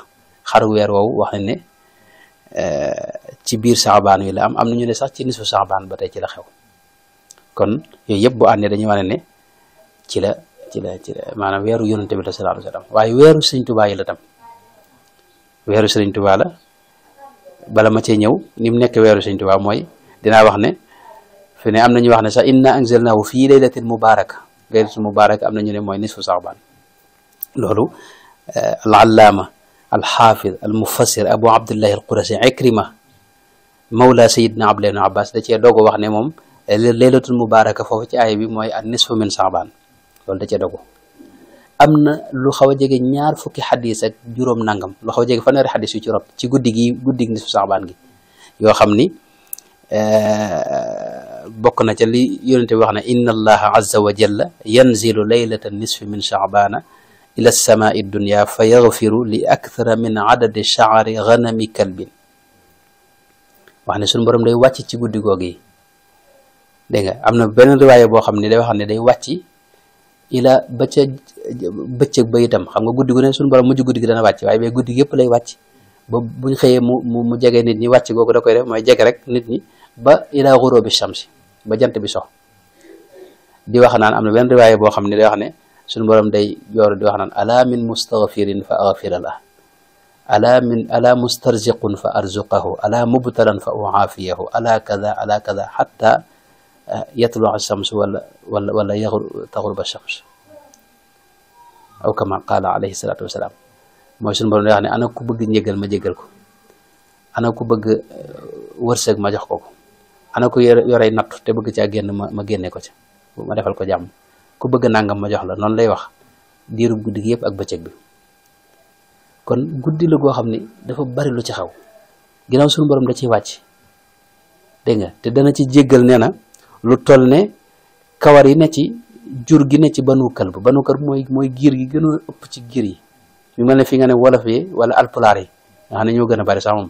xaru weer woowu wax nañ ne ci biir Saabaan wi la am na ñu ne sax ci nisfu Saabaan ba tey ci la xew. kon yooyu yëpp bu àndee dañuy wane ne ci la maanaam weeru yonente bi la sallallahu alayhi wa sallam. waaye weeru Sëriñ Tuubaa yi la tam, weeru Sëriñ Tuubaa la. bala ma cee ñëw ni mu nekk weeru Sëriñ Tuubaa mooy dinaa wax ne fi ne am na ñu wax ne sax inna anzalnahu fii laylatin mubaraka, laylatin mubaraka am na ñu ne mooy nisfu Saabaan. loolu al allaama al xaafid al mufassir abu abdullahi al qurasi Ikrima mawla sayidna Abdullah ibn Abbas da cee dogo wax ne moom laylatul mubaraka foofu ci aaya bi mooy an nisfu min Saabaan. loolu da cee dogo. am na lu xaw a jege ñaar fukki xadis ak juróom nangam, lu xaw a jege fanweeri xadis yu ci rob ci guddi nisfu Saabaan gi yoo xam ni bokk na ca li yonente bi wax ne inna allaha azza wa jalla yanzilu laylata nisfi min Saabaana ila samaai dunya fa yaghfiru li akthara min adadi shaari ganami kalbin. wax ne suñu borom day wàcc ci guddi googu yi. dégg nga am na beneen riwaaya boo xam ne day wax ne day wàcc ila ba ca bëccëg ba itam. xam nga guddi gu ne suñu borom mujj guddi gi dana wàcc, waaye ba guddi gi yëpp lay wàcc ba buñ xëyee mu jege nit ñi. wàcc googu da koy def mooy jege rek nit ñi ba ila ghurubi shamsi, ba jant bi sox. di wax naan am na beneen riwaaya boo xam ne day wax ne suñu borom day joor di wax naan ala min mustaghfirin fa aghfira lah, ala mustarziqun fa arzuqahu, ala mubtalan fa uaafiyahu, ala kada hatta yatlu ash-shams wala taghruba ash-shams aw kama qala alayhi salatu wasalaam. mooy suñu borom day wax ne ana ku bëgg njëgal ma jëgal ko, ana ku bëgg wërsëg ma jox ko, ana ku yorey natt te bëgg caa génn ma génne ko ca, ma defal ko jàmm, ku bëgg nangam ma jox la. noonu lay wax diirub guddi gi yëpp ak bëccëg bi. kon guddi la goo xam ne dafa bari lu ci xaw, ginnaaw suñu borom da ciy wàcc. dégg nga te dana ci jéggal nee na lu toll ne kawar yi ne ci jur gi ne ci banu kalb mooy giir gi gën a ëpp ci giir yi. ñu mel ne fi nga ne wolof yi wala alpulaar yi nga xam ne ñoo gën a bari sax moom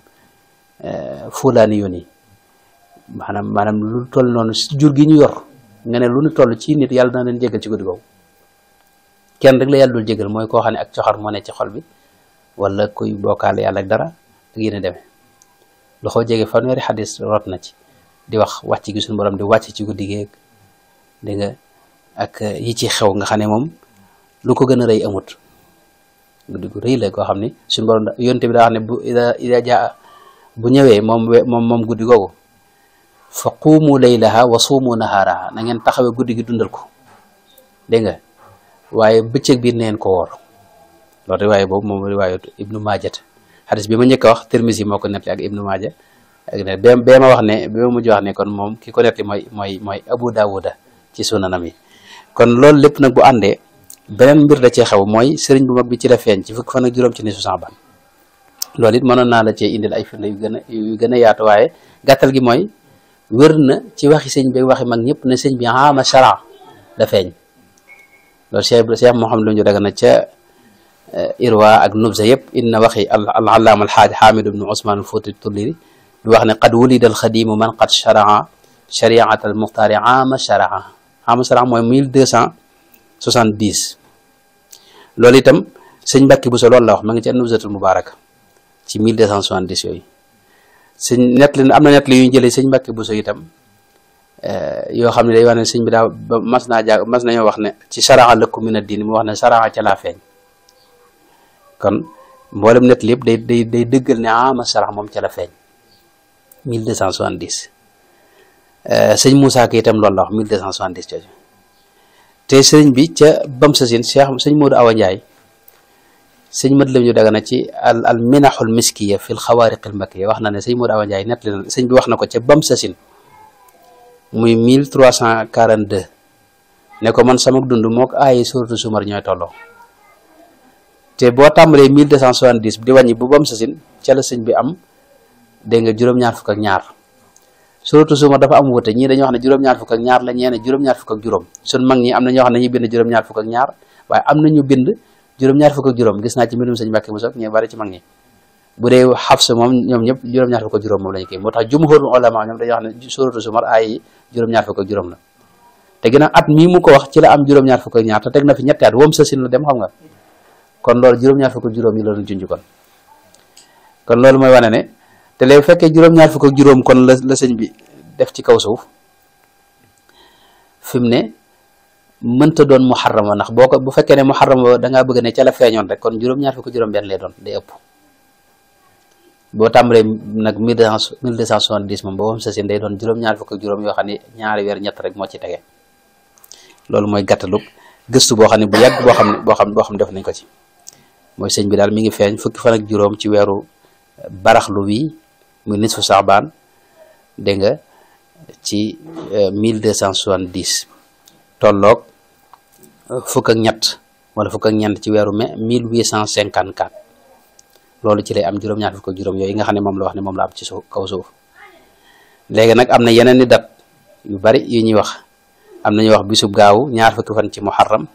fulaani yoon yi maanaam lu toll noonu jur gi ñu yor nga ne lu ñu toll ci nit yàlla dana leen jéggal ci guddi googu. kenn rek la yàlla dul jéggal mooy koo xam ne ak coxar moo ne ci xol bi, wala kuy bokkaale yàlla ak dara ak yéen a demee. lu xaw jege fanweeri xadis root na ci di wax wàcc gi suñu borom di wàcc ci guddi geeg dégg nga ak yi ci xew nga xam ne moom lu ko gën a rëy amut. guddi gu rëy la koo xam ne suñu borom yonte bi daa wax ne bu ida jaa bu ñëwee moom guddi googu fa quumu laylaha wa suumu nahaaraha, na ngeen taxawee guddi gi dundal ko. dégg nga waaye bëccëg bi neen ko woor. loolu riwaaye boobu moom riwaaye ibnu Maajah. xadis bi ma njëkk a wax Tirmisi moo ko nettali ak ibnu Maajah ak ne bee ma wax ne bee ma mujj wax ne kon moom ki ko nettali mooy Abu Daawuda ci sunanam yi. kon loolu lépp nag bu àndee beneen mbir da cee xew mooy sëriñ bu mag bi ci la feeñ ci fukki fan ak juróom ci nisfu Saabaan. loolu it mënoon naa la cee indil ay firnde yu gën a yaatu, waaye gàttal gi mooy wér na ci waxi sëñ bi waxi mag ñëpp ne sëñ bi ama shara la feeñ. loolu Cheikh Mouhamed lu ñu daga na ca irwa ak nubza yëpp inna waxi al-allaama al-xaaj Xaamid ibnu Usmaan al-Fuuti Tulliri bi wax ne qad wulida al-xadiimu man qad sharaa shariat al-muxtaari ama sharaa mooy 1270. loolu itam sëñ Mbàkke Buso loolu la wax ma ngi ci an-Nubzatul Mubaaraka ci 1270 yooyu. sëñ nettali am na nettali yu ñu jëlee sëñ Mbàkke Buso itam yoo xam ne day wax ne sëñ bi daa mas nañoo wax ne ci sharaa lakum min ad-diin mu wax ne sharaa ca laa feeñ. kon mboolem nettali yëpp day dëggal ne ama sharaa moom ca la feeñ 1270. sëñ Moussa Ka itam loolu la wax 1270 jooju. te sëriñ bi ca bam sa sin sëñ Modou Awa Ndiaye sëñ mat lam ñu daga na ci al minaxul miskiya fi l xawaariqil makkiya wax na ne sëñ Modou Awa Ndiaye nettali na sëñ bi wax na ko ca bam sa sin muy 1342 ne ko man sama dund moo ko aaye suuratu Zumar ñooy tolloo. te boo tàmbalee 1270 di wàññi bu bam sa sin ca la sëñ bi am dégg nga juróom-ñaar fukk ak ñaar. suratu Zumar dafa am wute ñii dañoo wax ne juróom-ñaar fukk ak ñaar la ñee ne juróom-ñaar fukk ak juróom. sun mag ñi am na ñoo xam ne ñu bind juróom-ñaar fukk ak ñaar waaye am na ñu bind juróom-ñaar fukk ak juróom. gis naa ci mbindum sëñ Mbàkke Buso ñu bari ci mag ñi bu dee Xafsa moom ñoom ñëpp juróom-ñaar fukk ak juróom moom la ñu kii moo tax jumhur ulama ñoom dañuy wax ne suuratu Zumar ay yi juróom-ñaar fukk ak juróom la te ginnaaw at mii mu ko wax ci la am juróom-ñaar fukk ak ñaar te teg na fi ñetti at woom sa sin la dem xam nga kon loolu juróom-ñaar fukk ak juróom yi la doon junj kon loolu mooy wane ne te léegi fekkee juróom-ñaar fukk ak juróom kon la sëñ bi def ci kaw suuf fi mu ne mënta doon muharrama ndax boo ko bu fekkee ne muharrama da ngaa bëgg ne ca la feeñoon rek kon juróom-ñaar fukk juróom benn lay doon day ëpp boo tàmbalee nag 1270 moom boo sa sin day doon juróom-ñaar fukk ak juróom yoo xam ne ñaari weer ñett rek moo ci tege loolu mooy gàttalug gëstu boo xam ne bu yàgg boo xam def nañ ko ci mooy sëñ bi daal mi ngi feeñ fukki fan ak juróom ci weeru baraxlu wi muy nisfu saabaan dégg nga ci 1270 tolloog fukk ak ñett wala fukk ak ñeent ci weeru mai 1854 loolu ci lay am juróom-ñaar fukk ak juróom yooyu nga xam ne moom la wax ne moom la am ci suuf kaw suuf léegi nag am na yeneen ni dat yu bari yu ñuy wax am na ñuy wax bisub gaawu ñaar fukki fan ci muharram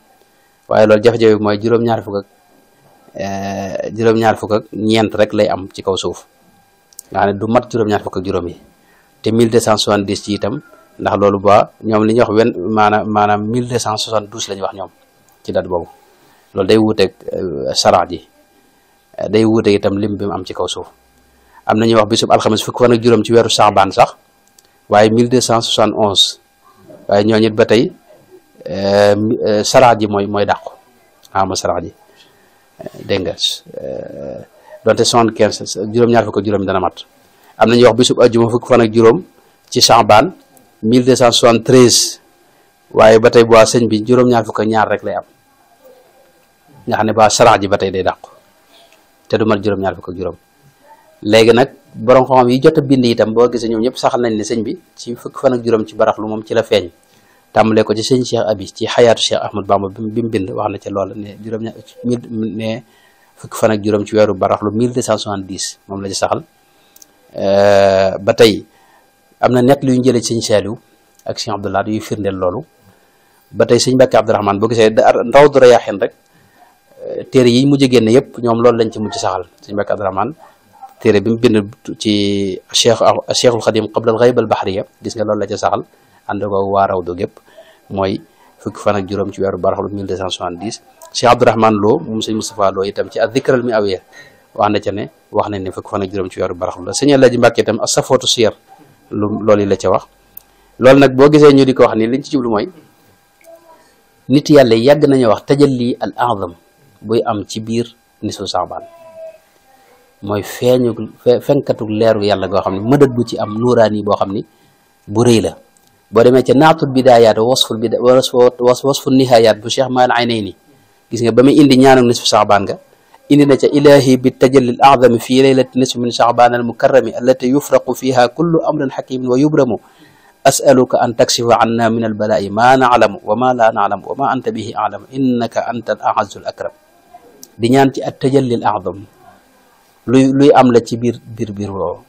waaye loolu jafe-jafe mooy juróom-ñaar fukk ak ñeent rek lay am ci kaw suuf nga xam ne du mat juróom-ñaar fukk ak juróom yi te 1270 ci itam ndax loolu ba ñoom li ñuy wax maanaam 1272 la ñuy wax ñoom ci date boobu loolu day wuuteeg saraat ji day wuuteeg itam lim bi mu am ci kaw suuf am na ñuy wax bisub alxames fukk fan ak juróom ci weeru saabaan sax waaye 1271 waaye ñooñu it ba tey saraat ji mooy dàqu ama saraat ji dégg nga donte 75 juróom-ñaar fukk ak juróom dana mat am na ñuy wax bisub ajjuma fukk fan ak juróom ci saabaan 1273 waaye ba tey bu waa sëñ bi juróom-ñaar fukk ak ñaar rek lay am nga xam ne ba saraat ji ba tey day dàqu te du mat juróom-ñaar fukk ak juróom léegi nag borom xam-xam yi jot a bind itam boo gisee ñoom ñëpp saxal nañ ne sëñ bi ci fukki fan ak juróom ci baraxlu moom ci la feeñ tàmbalee ko ci sëñ Cheikh Abi ci xayaatu Cheikh Ahmad Bamba bi mu bind wax na ca loolu ne juróom-ñaar ne fukki fan ak juróom ci weeru baraxlu 1270 moom la ci saxal ba tey am na net lu ñu jëlee ci sëñ Saliou ak sëñ Abdoulaye yuy firndeel loolu ba tey sëñ Mbàkke Abdourahmane boo gisee Rawdu Rayaahiin rek téere yi mujj génne yëpp ñoom loolu lañ ci mujj saxal sëñ Mbàkke Abdourahmane téere bi mu bind ci Cheikhul Xadim qabla al-ghayba al-bahriya gis nga loolu la ca saxal ànd ko waa Rawdu gépp mooy fukki fan ak juróom ci weeru baraxlu 1270 Cheikh Abdourahmane Lo moom sëñ Moustapha Lo itam ci ad-Dikr al-Mi'awiyya wax na ca ne wax nañ ne fukki fan ak juróom ci weeru baraxlu la sëñ Alaaji Mbàkke itam as-Safwatu Siyar loolu yi la ca wax loolu nag boo gisee ñu di ko wax ni liñ ci jublu mooy nit yàlla yàgg nañu wax tajalli al a'zam buy am ci biir nisfu saabaan mooy fenkatug leeru yàlla goo xam ne mëdët bu ci am nuuraani boo xam ni bu rëy la boo demee ca naatul bidaayaat wasful nihaayaat bu Cheikh Maal Aynayni gis nga ba muy indi ñaanug nisfu saabaan nga indi na ca ilahi bi tajalli al a'zami fii laylati nisfi min saabaan al mukarrami allati yufraqu fiha kullu amrin hakimin wa yubramu as'aluka an taksifa anna min al balaa'i ma na'lamu wa ma la na'lamu wa ma anta bihi a'lamu innaka anta al a'azzu al akram di ñaan ci at tajalli al a'zam luy am la ci biir woowu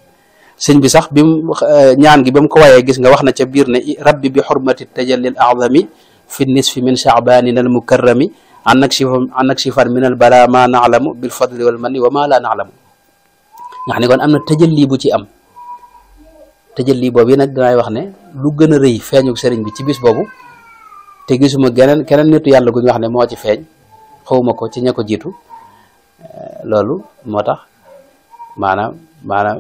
sëñ bi sax bi mu ñaan gi ba mu ko wayee gis nga wax na ca biir ne rabbi bi xurmati tajalli al a'zami fi nisfi min sha'banin al mukarrami an naksifan min al bala ma na'lamu bil fadli wal manni wa ma la na'lamu nga xam ne kon am na tajalli bu ci am tajalli boobu yi nag dinaay wax ne lu gën a rëy feeñu sëriñ bi ci bis boobu te gisuma keneen nitu yàlla gu ñu wax ne moo ci feeñ xawma ko ci ña ko jiitu loolu moo tax maanaam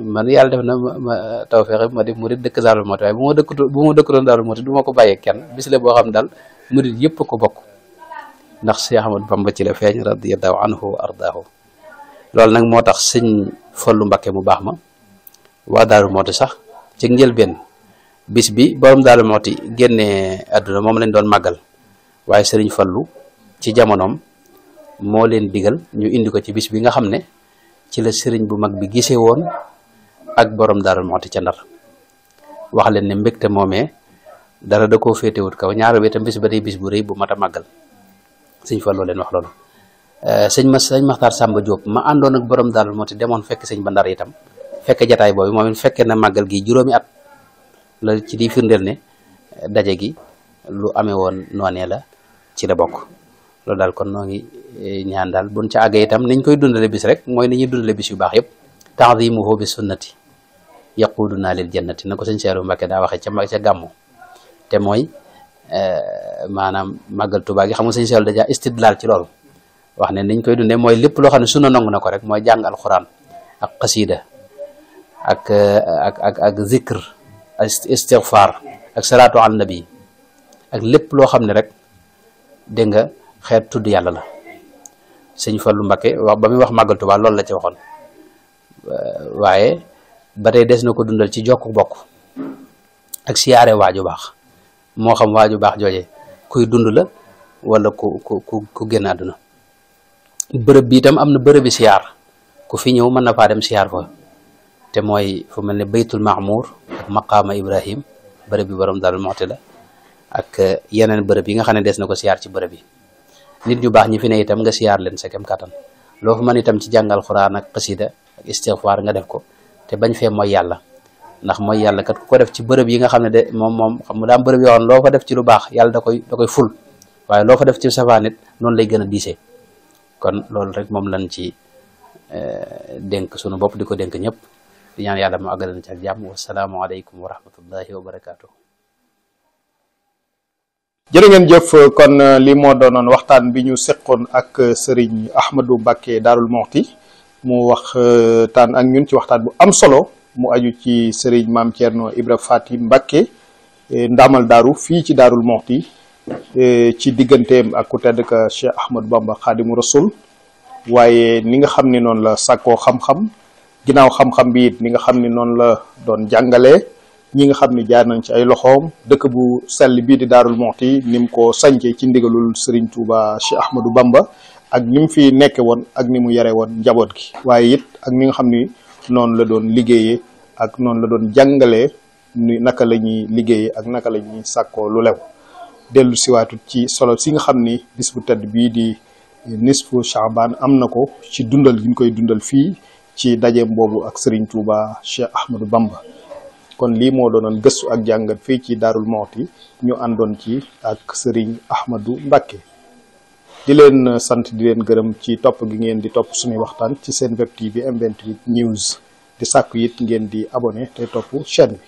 man yàlla def na ma tawfeex ma def murid dëkk Daaru Muxti waaye bu ma dëkkuloon Daaru Muxti du ma ko bàyyee kenn bis la boo xam daal murid yëpp ko bokk ndax Cheikh Ahmadou Bamba ci la feeñ radiyallahu anhu wa ardaahu loolu nag moo tax sëñ Fallu Mbakke mu baax ma waa Daaru Muxti sax ci njëlbeen bis bi borom Daaru Muxti génnee àdduna moom lañ doon màggal waaye sëriñ Fallu ci jamonoom moo leen digal ñu indi ko ci bis bi nga xam ne ci la sëriñ bu mag bi gisee woon ak borom Daaru Muxti ca Ndar wax leen ne mbégte moomee dara da koo féetewut kaw ñaar bi itam bis ba day bis bu rëy bu mat a màggal sëñ Fallu leen wax loolu sëñ Maxtaar Sàmba Jóob ma àndoon ak borom Daaru Muxti demoon fekk sëñ ba Ndar itam fekk jataay boobu moom it fekkee na màggal gi juróomi at la ci di firndeel ne daje gi lu amee woon noonee la ci la bokk loolu daal kon noo ngi ñaan daal buñ ca àggee itam niñ koy dundale bis rek mooy ni ñuy dundale bis yu baax yëpp taadimuhu bi sunnati yaquduna lil jannati na ko sëñ Seeru Mbàkke daa waxee ca gàmmu te mooy maanaam màggal Tuubaa gi xam nga sëñ Seeru dajaa istidlaal ci loolu wax ne niñ koy dundee mooy lépp loo xam ne sunna nangu na ko rek mooy jàng alxuraan ak xasiida ak zikr istighfar ak salaatu ala nabi ak lépp loo xam ne rek dégg nga xeet tudd yàlla la. sëñ Fallu Mbàkke wax ba muy wax màggal Tuubaa loolu la ci waxoon waaye ba tey des na ko dundal ci jokk bokk ak siyaare waaju baax moo xam waaju baax jooje kuy dund la wala ku génn àdduna. bërëb bi itam am na bërëbi siyaar ku fi ñëw mën na faa dem siyaar fa te mooy fu mel ne baytul mahmur ak maqaama ibrahim bërëb bi borom Daaru Muxti la ak yeneen bërëb yi nga xam ne des na ko siyaar ci bërëb yi. nit ñu baax ñi fi ne itam nga siyaar leen sa kem kattan loo fa mën itam ci jàngal xuraan ak xasida ak istighfar nga def ko te bañ fee mooy yàlla ndax mooy yàlla kat ku ko def ci bërëb yi nga xam ne de moom xam nga daam bërëb yoo xam ne loo fa def ci lu baax yàlla da koy ful waaye loo fa def ci safaan nit noonu lay gën a diisee. kon loolu rek moom lañ ci dénk sunu bopp di ko dénk ñëpp di ñaan yàlla mu àggale na ci ak jàmm wasalaamu aleykum wa rahmatullahi wa barakaatu. jërë ngeen jëf kon li moo doonoon waxtaan bi ñu seqoon ak Serigne Ahmadou Mbacké Daarul Muxti mu waxtaan ak ñun ci waxtaan bu am solo mu aju ci Serigne Maam Thierno Ibra Faty Mbacké ndaamal daaru fii ci Daarul Muxti ci digganteem ak ku tedd ka Cheikh Ahmadou Bamba Xaadimu Rasul waaye ni nga xam ne noonu la sàkkoo xam-xam ginnaaw xam-xam bi it ni nga xam ne noonu la doon jàngalee ñi nga xam ne jaar nañ ci ay loxoom dëkk bu sell bii di Daarul Muxti ni mu ko sañcee ci ndigalul Serigne Touba Cheikh Ahmadou Bamba ak ni mu fi nekke woon ak ni mu yare woon njaboot gi waaye it ak ni nga xam ni noonu la doon liggéeyee ak noonu la doon jàngalee ni naka la ñuy liggéeyee ak naka la ñuy sàkkoo lu lew dellu siwaatut ci solo si nga xam ni bis bu tedd bii di nisfu Shaaban am na ko ci dundal gi ñu koy dundal fii ci dajeem boobu ak Serigne Touba Cheikh Ahmadou Bamba kon lii moo doonoon gëstu ak jàngat fii ci Daarul Muxti ñu àndoon ci ak Serigne Ahmadou Mbacké di leen sant di leen gërëm ci topp gi ngeen di topp suñuy waxtaan ci seen web TV M28 News di sàkku it ngeen di abonné te topp chaîne bi.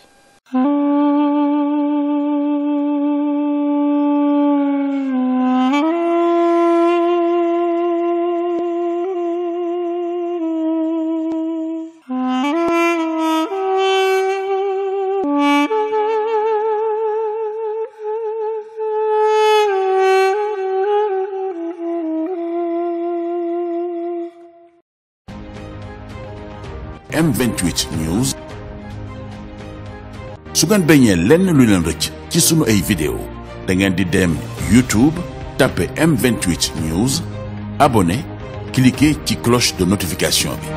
M28 News su ngeen bañee lenn lu leen rëcc ci sunu ay vidéo da ngeen di dem YouTube tapé M28 News abonné cliquer ci cloche de notification bi